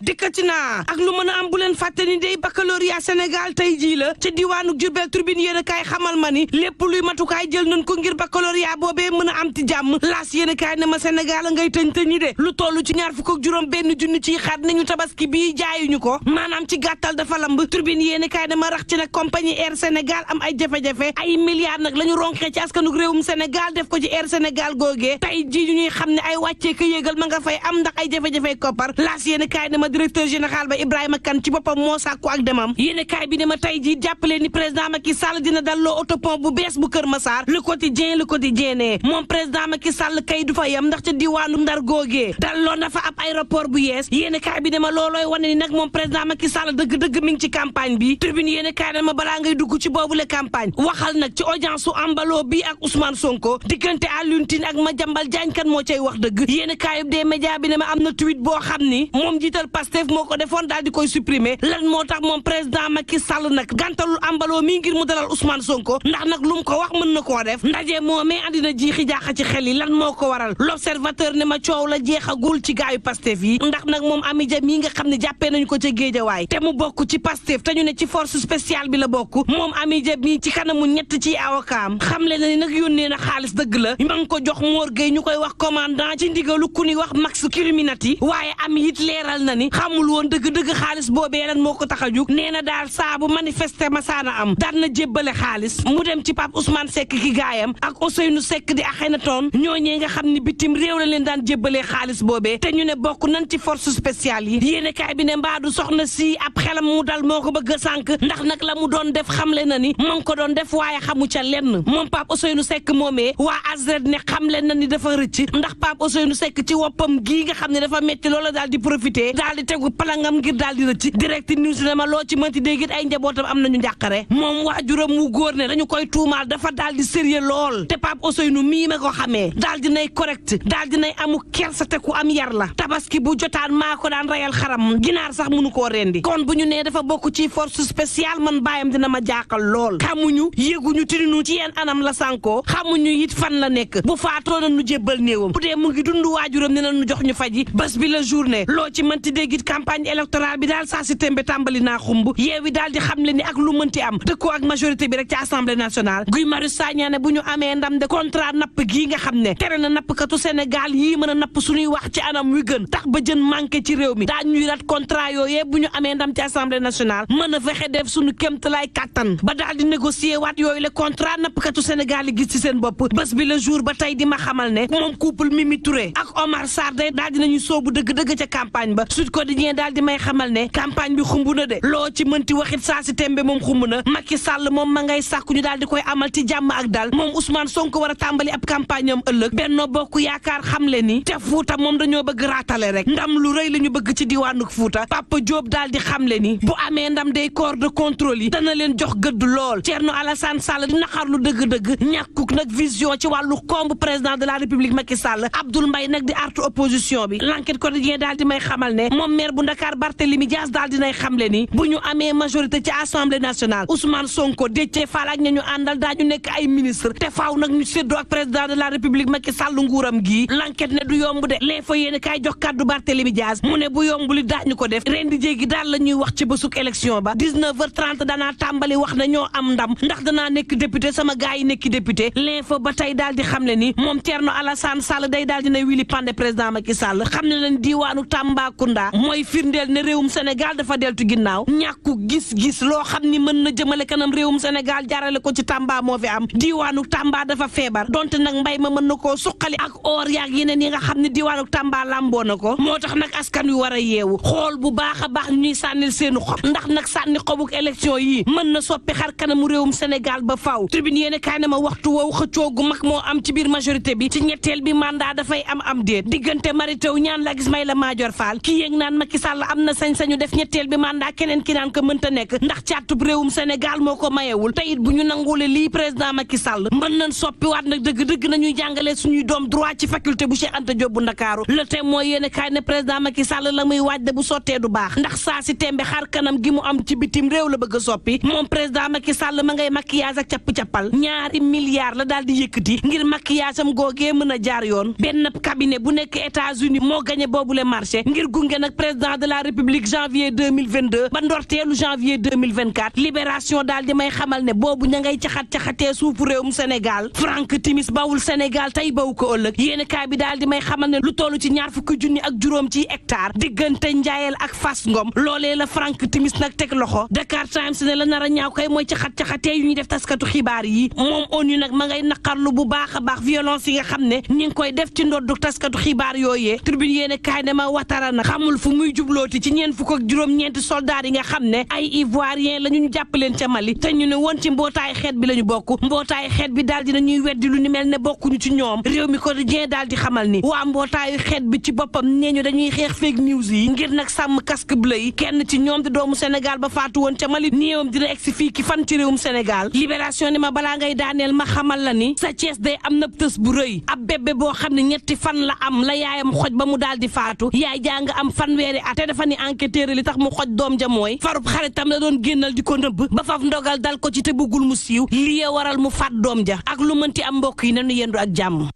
dikkati naa ak lu mën a am bu leen fàtte ni day baccalauréat Sénégal tey jii la ca diwaanu Diourbel Tribune yéen a kaay xamal ma ni lépp luy matukaay jël nañ ko ngir baccalauréat boobee mën a am ci jàmm laas yéen a kaay ne ma Sénégal ngay tëñ-tëñi de lu toll ci 26 junni ci xaat nañu tabaski bii jaayuñu ko maanaam ci gàttal dafa lamb Tribune yéen a kaay ne ma rax ci nag compagnie Air Sénégal am ay jafe-jafe ay milliards nag la ñu ronxee ci askanug réewum Sénégal def ko ci Air Sénégal googee tey ji ñuy xam ne ay wàccee ko yéegal ma nga fay am ndax ay jafe-jafe koppar laas yéen a kaay ne ma directeur général ba Ibrahima Kane ci boppam moo sàkku ak demam yéen a kaay bi ne ma tey ji jàppale ni président Macky Sall dina dalloo autopont bu bees bu Kër Massar le quotidien ne moom président Macky Sall kay du fa yam ndax ca diwaanu Ndar googee dalloo na fa ab aéroport bu yees yéen a kaay bi ne ma loolooy wane ni nag moom président Macky Sall dëgg-dëgg mi ngi ci campagne bi tribune yéen a kaay ne ma balaa ngay dugg ci boobule campagne waxal nag ci audience su ambalo bi ak Ousmane Sonko diggante Alioune Tine ak Madiambal Diagne kan moo cay wax dëgg yéen a kaayub des médias bi ne ma am na tweet boo xam ni moom jiital Pastef moo ko defoon daal di koy supprimer lan moo tax moom président Macky Sall nag gàntalul ambalo mi ngir mu dalal Ousmane Sonko ndax nag lu mu ko wax mën na koo def ndaje moomee andina jiixi jaaxa ci xel yi lan moo ko waral l'observateur ne ma coow la jeexagul ci gaayu Pastef yi ndax nag moom Amy Dia mii nga xam ne jàppee nañu ko ca Géejawaay te mu bokk ci Pastef te ñu ne ci force spéciale bi la bokk moom Amy Dia mii ci kanamu ñett ci avocat xam le na ni nag yónnee na xaalis dëgg la ma ngi ko jox Mor Gueye ñu koy wax commandant ci ndigalu ku ni wax Max Criminati waaye Amy it leeral na ni xamul woon dëgg-dëgg xaalis boobee lan moo ko tax a jug nee na daal saa bu manifester masaana am daan na jébbale xaalis mu dem ci Pape Ousmane Seck ki gaayam ak Ousseynou Seck di Akhenaton ñooñee nga xam ni bitim réew la leen daan jébbalee xaalis boobee te ñu ne bokk nañ ci force spéciale yi yéene kaay bi ne mbaadu soxna si ab xelam mu dal moo ko bëgg a sànk ndax nag la mu doon def xamle na ni moo ngi ko doon def waaye xamu ca lenn moom Pape Ousseynou Seck moomee waa Azred ne xamle na ni dafa rëcc ndax Pape Ousseynou Seck ci woppam gii nga xam ne dafa metti loola daal di profité daal di tegu palangam ngir daal di rëcc direct news ne ma loo ci mënti dégg it ay njabootam am nañu njàqare moom waajuram wu góor ne dañu koy tuumaal dafa daal di sérieux lool te Pape Ousseynou mii ma ko xamee daal di nay correct daal di nay amu kersa te ku am yar la tabaski bu jotaan maa ko daan rayal xaram ginaar sax mënu koo rendi kon bu ñu nee dafa bokk ci force spéciale man bàyyam dina ma jaaxal lool xamuñu yéguñu tininu ci yenn anam la sànkoo xamuñu it fan la nekk bu faatoo na nu jébbal néewam bu dee mu ngi dund waajuram ne na nu jox ñu faji bés bi la journée loo ci mënti dégg it campagne électorale bi daal saa si tembe tàmbali naa xumb yeewi daal di xam le ni ak lu mënti am dëkkoo ak majorité bi rek ci assemblée nationale Guy Marius Sagna ne bu ñu amee ndam de contrat napp gii nga xam ne tere na nappkatu Sénégal yii mën a napp suñuy wax ci anam wi gën tax ba jën manqué ci réew mi daa ñuy rat contrat yooyee bu ñu amee ndam ci assemblée nationale mën a fexe def suñu kéemtalaay kàttan ba daal di négocier waat yooyu le contrat nappkatu Sénégal yi gis ci seen bopp bés bi le jour ba tey di ma xamal ne moom couple Mimi Touré ak Omar Sarr day daal dinañu soobu dëgg-dëgg ca campagne ba Sud Quotidien daal di may xamal ne campagne bi xumb na de loo ci mënti waxit saa si tembe moom xumb na Macky Sall moom ma ngay sàkku ñu daal di koy amal ci jàmm ak dal moom Ousmane Sonko war a tàmbali ab campagne am ëllëg Benno Bokk Yaakaar xam le ni te Fuuta moom dañoo bëgg raatale rek ndam lu rëy la ñu bëgg ci diwaanu Fuuta Papa Diop daal di xam le ni bu amee ndam day corps de contrôle yi dana leen jox gëdd lool Thierno Alassane Sall di naqarlu dëgg-dëgg ñàkkuk nag vision ci wàllu komb président de la République Macky Sall Abdoul Mbaye nag di artu opposition bi L'Enquête Quotidien daal di may xamal ne moom maire bu Dakar Barthélémy Dias daal dinay xamle ni bu ñu amee majorité ci assemblée nationale Ousmane Sonko Déthié Fall ak ña ñu àndal daañu nekk ay ministre te faaw nag ñu séddoo ak président de la République Macky Sall nguuram gii L'Enquête ne du yomb de lee fa yéene kaay jox kàddu Barthélémy Dias mu ne bu yombuli daañu ko def ren di jéegi daal la ñuy wax ci bésuk élection ba 19h30 danaa tàmbali wax na ñoo am ndam ndax danaa nekk député sama gaay yi nekk député l'info ba tey daal di xamle ni moom Thierno Alassane Sall day daal dina wili pande président Macky Sall xam ne leen diiwaanu Tambacounda mooy firndeel ne réewum Sénégal dafa deltu ginnaaw ñàkku gis-gis loo xam ni mën na jëmale kanam réewum Sénégal jaarale ko ci Tamba moo fi am diiwaanu Tamba dafa feebar donte nag mbay ma mën na koo suqali ak or yaag yeneen yi nga xam ne diiwaanu Tamba lamboo na ko moo tax nag askan wi war a yeewu xool bu baax a baax ñuy sànnil seenu xob ndax nag sànni xobuk élection yi mën na soppi xar kanamu réewum Sénégal ba faaw tribune yéene kaay ne ma waxtu woowu xëccoo gu mag moo am ci biir majorité bi ci ñetteel bi mandat dafay am déet diggante Mary Teuw Niane la Ismaïla Madior Fall ki yéeg naan Macky Sall am na sañ-sañu def ñetteel bi mandat keneen ki naan ko mënta nekk ndax càttub réewum Sénégal moo ko mayewul te it bu ñu nangule lii président Macky Sall mën nañ soppiwaat nag dëgg-dëgg nañuy jàngalee suñuy doom droit ci faculté bu Cheikh Anta Diop bu Ndakaaru le Témoin yéene kaay ne président Macky Sall la muy waaj de bu sottee du baax ndax saa si tembe xar kanam gi mu am ci bitim réew la bëgg a soppi moom président Macky Sall ma ngay maquillage ak capp-cappal ñaari milliards la daal di yëkkati ngir maquillage am googee mën a jaar yoon benn cabinet bu nekk États-Unis moo gagné boobule marché ngir gunge nag nag président de la république janvier 2022 ba ndorteelu janvier 2024 libération daal di may xamal ne boobu ña ngay caxatee suufu réewum Sénégal Frank Timis bawul Sénégal tey baw ko ëllëg yéen kaay bi daal di may xamal ne lu toll ci 20 junni ak juróom ci hectare diggante Njaayel ak Fass Ngom loolee la Frank Timis nag teg loxo Dakar Times ne la nar a ñaaw kay mooy caxatee yu ñuy def taskatu xibaar yi moom ONU nag ma ngay naqarlu bu baax a baax violence yi nga xam ne ñi ngi koy def ci ndoddu taskatu xibaar yooyee Tribune yéen kaay ne ma Ouattara nag xamul fu muy jublooti ci ñeent fukk ak juróom-ñeenti soldats yi nga xam ne ay ivoirien la ñu jàpp leen ca Mali te ñu ne woon ci mbootaay xeet bi la ñu bokk mbootaay xeet bi daal dina ñuy weddi lu ni mel ne bokkuñu ci ñoom réew mi quotidien daal di xamal ni waa mbootaayu xeet bi ci boppam nee ñu dañuy xeex fake news yi ngir nag sàmm casque bleu yi kenn ci ñoom di doomu Sénégal ba faatu woon ca Mali néewam dina egsi fii ki fan ci réewum Sénégal libération ni ma balaa ngay daaneel ma xamal la ni sa Thiès day am na tës bu rëy ab bébé boo xam ne ñetti fan la am la yaayam xoj ba mu daal di faatu yaay jaa nga am fanweeri at te dafa ni enquêteur li tax mu xoj doom ja mooy farub xaritam la doon génnal di ko nëbb ba faf ndogal dal ko ci te bëggul mu siiw lii waral mu faat doom ja ak lu mënti am mbokk yi nanu yendu ak jàmm